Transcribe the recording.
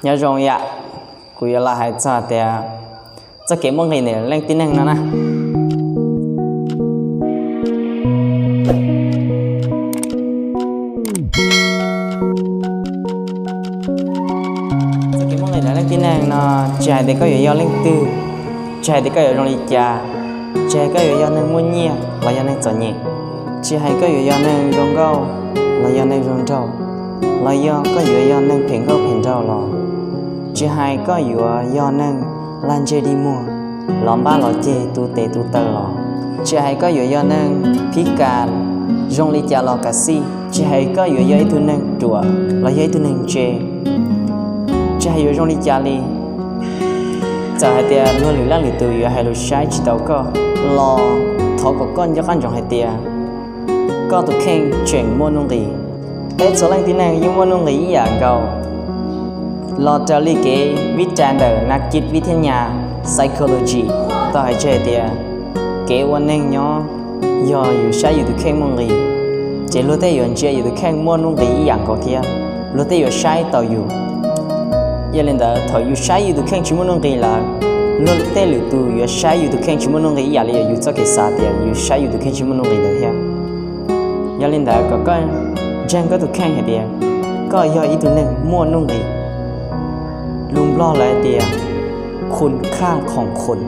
Nyob zoo yom, kuv yuav los hais txog tias txoj kev muaj nqis ntawm leej tib neeg no na. Txoj kev muaj nqis ntawm leej tib neeg no, tsis hais tias koj yuav yog leej twg, tsis hais tias koj yuav zoo li cas, tsis hais koj yuav yog neeg muaj nyiaj los yog neeg txom nyem, tsis hais koj yuav yog neeg zoo nkauj los yog neeg zoo nraug, los yog koj yuav yog neeg phem nkauj phem nraug los, tsis hais koj yuav yog neeg lag ntseg dig muag, los npab los ceg tu tes tu taw los, tsis hais koj yuav yog neeg phib kas zoo li cas los kav xij, tsis hais koj yuav yog ib tug neeg ruam los yog ib tug neeg ntse, tsis hais yuav zoo li cas li, txawm hais tias luag lwm leej lwm tus yuav hais lus saib tsis tau koj los, thov kom koj nco qab ntsoov hais tias koj tus kheej tseem muaj nuj nqis. Peb txhua leej tib neeg yeej muaj nuj nqis ib yam nkaus. Los raws li kev vib ras ntawm nas kiv vib thiab nyas psychology tau hais tseg hais tias kev ua neeg nyob, yog yus saib yus tus kheej muaj nqis, ces luag tej yuav ntsia yus tus kheej muaj nuj nqis ib yam nkaus thiab, luag tej yuav saib taus yus. Yog li ntawd thaum yus saib yus tus kheej tsis muaj nuj nqis lawm, luag tej lwm tus yuav saib yus tus kheej tsis muaj nuj nqis ib yam li yus txoj kev xav tias yus saib yus tus kheej tsis muaj nuj nqis ntawd thiab. Yog li ntawd kom koj ntseeg koj tus kheej hais tias koj yog ib tug neeg muaj nuj nqis. Lus Nplog lawv tias khun khaj khoom khun.